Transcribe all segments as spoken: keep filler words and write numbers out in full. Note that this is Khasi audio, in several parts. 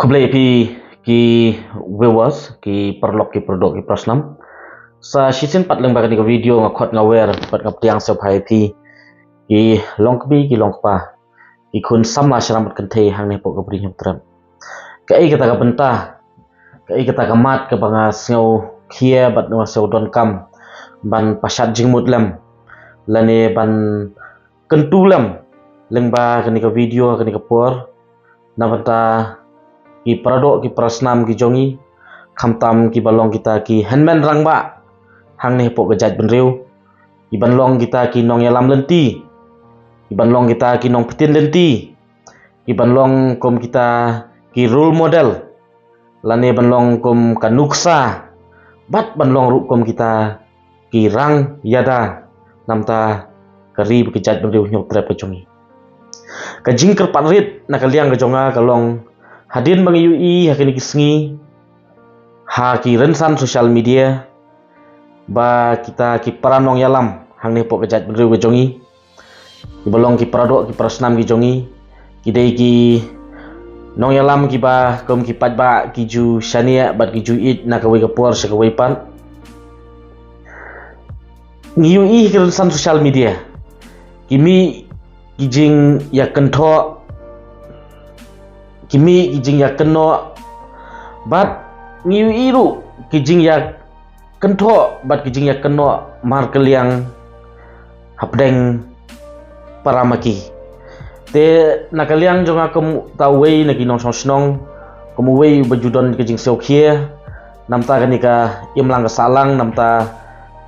Khublei phi ki viewers, ki paralok, ki paradoh, ki parasnam. Sa shisien pat lyngba kane ka video nga khot, nga wer bad nga pdiang sngewbha ïa phi ki longkmie, ki longkpa, ki khun samla sharam bad kynthei hangne hapoh ka Bri Hynñiewtrep. Kaei kata ka bynta, kaei kata ka mat kaba nga sngew khia bad nga sngew donkam ban pashat jingmut lem lane ban kyntu lem lyngba kane ka video kane ka por, na bynta ki paradoh, ki parasnam ki jong ngi, khamtam kiba long kita ki hynmen rangbah hangne hapoh ka jaitbynriew, kiban long kita ki nongïalam lynti, kiban long kita ki nongpyntip lynti, kiban long kum kita ki role model, lane ban long kum ka nuksa, bad ban long ruh kum kita ki rang ïada namar ka ri bad ka jaitbynriew Hynñiewtrep ka jong ngi. Ka jingkyrpad rit na ka liang ka jong nga ka long, hadien ba ngi ïohi ha kine ki sngi ha ki rynsan social media ba kita ki para nongïalam hangne hapoh ka jaitbynriew ka jong ngi, kiba long ki paradoh, ki parasnam ki jong ngi, ki dei ki nongïalam kiba kum ki paidbah ki ju shaniah bad ki ju ïeit na kawei ka por sha kawei pat. Ngi ïohi ha ki rynsan social media, ki mih ki jingïakynthoh, ki mih ki jingïakynnoh, bad ngi ïohi ruh ki jingïa kynthoh bad ki jingïakynnoh markylliang hapdeng para ma ki. Te na ka liang jong nga kum uta uwei na ki nongshong shnong, kum uwei uba ju don ka jingsngewkhia namar kane ka imlang ka sahlang, namar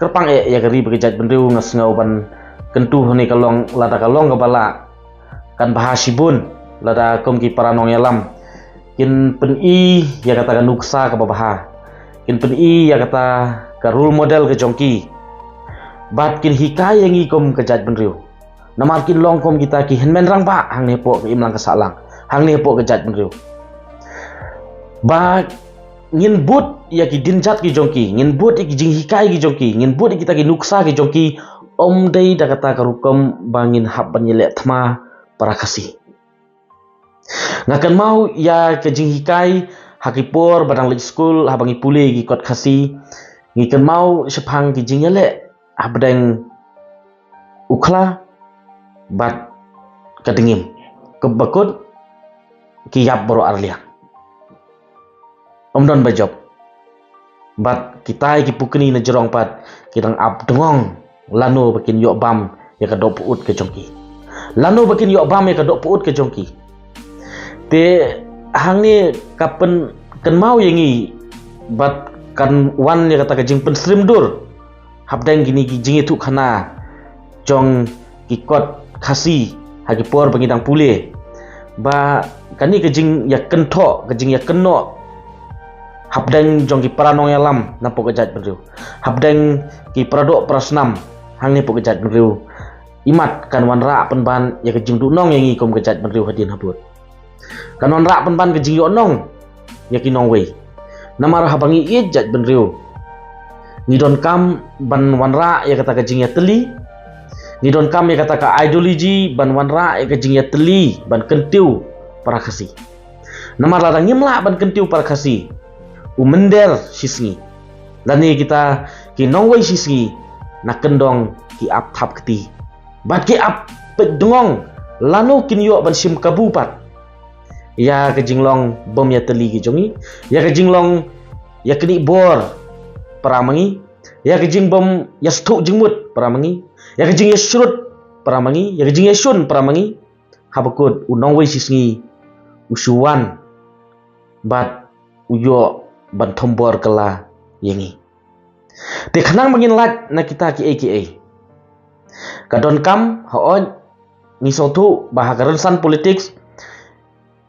kyrpang eh ïa ka ri bad ka jaitbynriew, nga sngew ban kyntu hangne ka long, lada ka long kaba lah, kan bha shibun lada kum ki para nongïalam kin pyni ïa kata ka nuksa kaba bha, kin pyni ïa kata ka role model ka jong ki, bad kin hikai ïa ngi kum ka jaitbynriew. Namar kin long kum kita ki hynmen rangbah hangne hapoh ka imlang ka sahlang, hangne hapoh ka jaitbynriew. Ba ngin bud ïa ki dienjat ki jong ki, ngin bud ïa ki jinghikai ki jong ki, ngin bud ïa kita ki nuksa ki jong ki, ym dei da kata ka rukom ba ngin hap ban ïaleh thma para Khasi. Nga kynmaw ïa ka jinghikai ha ki por ba dang leit skul, haba ngi pule ki kot Khasi, ngi kynmaw shaphang ki jingïaleh hapdeng u khla bad ka dngiem, kaba kut ki ïap baroh arliang. Ym don ba jop. Bad kitai ki pukni na jrong pat ki dang ap dngong lano ba kin ïoh bam ïa ka doh pyut ka jong ki. Lano ba kin ïoh bam ïa ka doh pyut ka jong ki. Te hangne ka pynkynmaw ïa ngi bad kan wan ïa kata ka jingpynsyriem dur hapdeng kine ki jingïathuhkhana jong ki kot Khasi ha ki por ba ngi dang pule, ba kane ka jingïakynthoh, ka jingïakynnoh hapdeng jong ki para nongïalam napoh ka jaitbynriew, hapdeng ki paradoh parasnam hangne hapoh ka jaitbynriew, imat kan wanrah pynban ïa ka jingduhnong ïa ngi kum ka jaitbynriew hadien habud. Kan wanrah pynban ka jingïohnong ïa ki nongwei. Namar haba ngi ïeit jaitbynriew, ngi donkam ban wanrah ïa kata ka jingïatylli, ngi donkam ïa kata ka ideology ban wanrah ïa ka jingïatylli ban kyntiew para Khasi. Namar lada ngim lah ban kyntiew para Khasi, u mynder shisngi, lane kita ki nongwei shisngi, na kyndong ki ap thap kti bad ki ap peit dngong lano kin ïoh ban shim kabu pat ïa ka jinglong bym ïatylli ki jong ngi, ïa ka jinglong ïaknieh bor para ma ngi, ïa ka jingbym ïasngewthuh jingmut para ma ngi, ïa ka jingïashrut para ma ngi, ïa ka jingïashun para ma ngi. Haba kut u nongwei shisngi u shu wan bad u ïoh ban thombor kylla ïa ngi. Te khnang ba ngin lait na kita kiei kiei, ka donkam, hooid, ngi sngewthuh ba ha ka rynsan politics,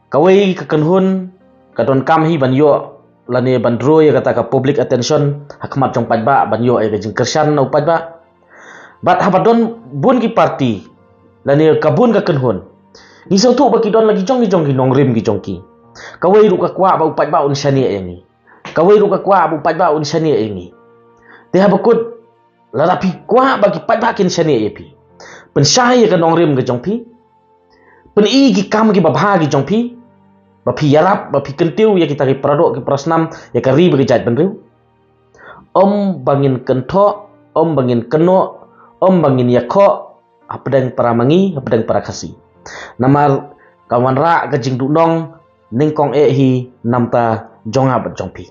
kawei ka kynhun ka donkam hi ban ïoh lane ban draw ïa kata ka public attention ha khmat jong paidbah, ban ïoh ïa ka jingkyrshan na u paidbah. Bad haba don bun ki party lane ka bun ka kynhun, ngi sngewthuh ba ki don la ki jong ki jong ki nongrim ki jong ki. Kawei ruh ka kwah ba u paidbah un shaniah ïa ngi. Kawei ruh ka kwah ba u paidbah un shaniah ïa ngi. Te haba kut, lada phi kwah ba ki paidbah kin shaniah ïa phi, pynshai ïa ka nongrim ka jong phi, pyni ki kam kiba bha ki jong phi, ba phi ïarap, ba phi kyntiew ïa kita ki paradoh ki parasnam, ïa ka ri bad ka jaitbynriew. Ym ba ngin kynthoh, ym ba ngin kynnoh, ym ba ngin ïakhoh hapdeng para ma ngi, hapdeng para Khasi. Namar ka wanrah ka jingduhnong nyngkong eh hi namar jong nga bad jong phi.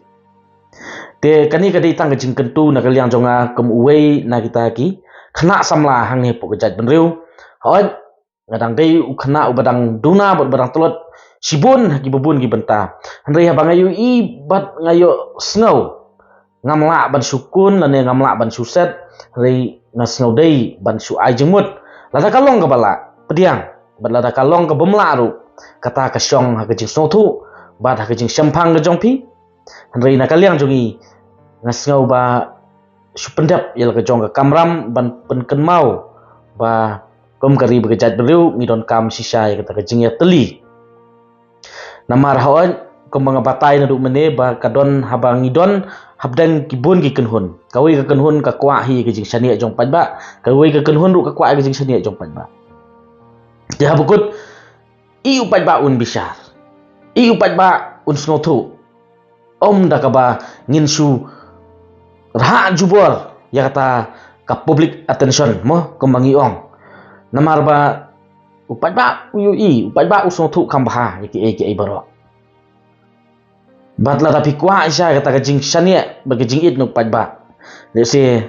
Te kane ka dei tang ka jingkyntu na ka liang jong nga kum uwei na kita ki khynnah samla hangne hapoh ka jaitbynriew. Hooid, nga dang dei u khynnah uba dang duna bad uba dang tlot shibun ha kiba bun ki bynta. Hynrei haba nga ïohi bad nga ïohsngew, ngam lah ban shu kun lane ngam lah ban shu set, hynrei nga sngew dei ban shu ai jingmut. Lada ka long kaba lah, pdiang, bad lada ka long kaba ym lah ruh, kata ka shong ha ka jingsngewthuh bad ha ka jingshemphang ka jong phi. Hynrei na ka liang jong ngi, nga sngew ba shu pyndep ïa la ka jong ka kamram ban pynkynmaw ba kum ka ri bad ka jaitbynriew ngi donkam shisha ïa kata ka jingïatylli. Namar hooid, kumba nga batai naduh mynne ba ka don haba ngi don hapdeng ki bun ki kynhun. Kawei ka kynhun ka kwah hi ka jingshaniah jong paidbah, kawei ka kynhun ruh ka kwah hi ka jingshaniah jong paidbah. Te haba kut, i u paidbah un bishar, i u paidbah un sngewthuh. Ym da kaba ngin shu rah jubor ïa kata ka public attention mo, kumba ngi ong. Namar ba u paidbah u ïohi, u paidbah u sngewthuh kham bha ïa kiei kiei baroh. Bad lada phi kwah shisha kata ka jingshaniah bad ka jingïeit na u paidbah, lehse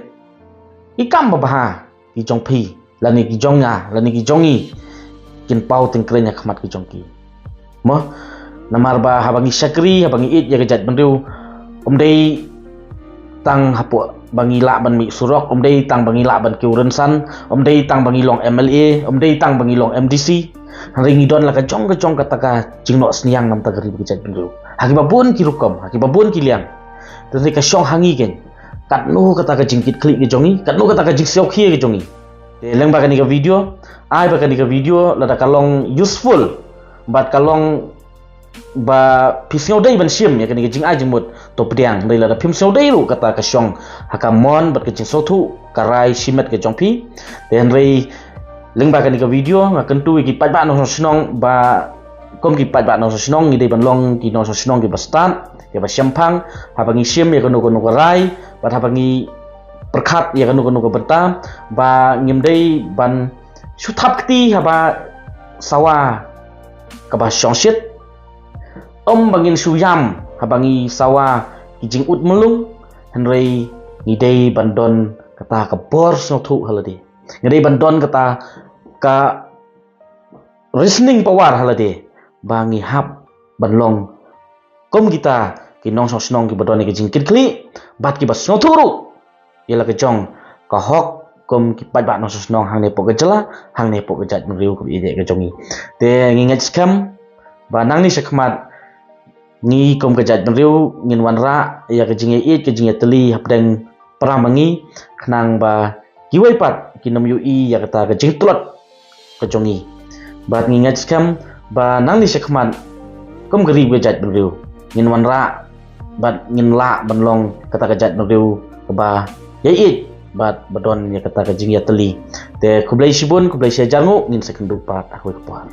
i kam babha ki jong phi lane ki jong nga lane ki jong ngi kin paw tyngkrein ha khmat ki jong ki. Mo, namar ba haba ngi shakri, haba ngi ïeit ïa ka jaitbynriew, ym dei tang hapoh ba ngi lah ban mih surok, ym dei tang ba ngi lah ban kiew rynsan, ym dei tang ba ngi long M L A, ym dei tang ba ngi long M D C. Hynrei ngi don la ka jong ka jong kata ka jingnoh synñiang namar ka ri bad ka jaitbynriew ha kiba bun ki rukom, ha kiba bun ki liang. Te hynrei ka shong ha ngi keiñ, katno kata ka jingkitkhlieh ka jong ngi, katno kata ka jingsiaw khia ka jong ngi. Te lyngba kane ka video, ai ba kane ka video lada ka long useful bad ka long ba phi sngew dei ban shim ïa kane ka jingai jingmut, to pdiang. Hynrei lada phim sngew dei ruh, kata ka shong ha ka mon bad ka jingsngewthuh, ka rai shimet ka jong phi. Te hynrei lyngba kane ka video nga kyntu ïa ki paidbah nongshong shnong ba kum ki paidbah nongshong shnong ngi dei ban long ki nongshong shnong kiba stad, kiba shemphang haba ngi shim ïa kano kano ka rai bad haba ngi pyrkhat ïa kano kano ka bynta, ba ngim dei ban shu thap kti haba sawa kaba shongshit, ym ba ngin shu ïam haba ngi sawa ki jingud myllung. Hynrei ngi dei ban don kata ka bor sngewthuh ha lade, ngi dei ban don kata ka reasoning power ha lade, ba ngi hap ban long kum kita ki nongshong shnong kiba don ïa ka jingkitkhlieh bad kiba sngewthuh ruh ïa la ka jong ka hok kum ki paidbah nongshong shnong hangne hapoh ka jylla, hangne hapoh ka jaitbynriew kaba ïeit ka jong ngi. Te ngi ngeit skhem ba nangne shakhmat ngi kum ka jaitbynriew ngin wanrah ïa ka jingïaieit, ka jingïatylli hapdeng para ma ngi, khnang ba kiwei pat kin ym ïohi ïa kata ka jingtlot ka jong ngi. Bad ngi ngeit skhem ba nangne shakhmat kum ka ri bad ka jaitbynriew ngin wanrah bad ngin lah ban long kata ka jaitbynriew kaba ïaieit bad ba don ïa kata ka jingïatylli. Te khublei shibun, khublei shihajar nguh, ngin sa ïakynduh pat ha kawei ka por.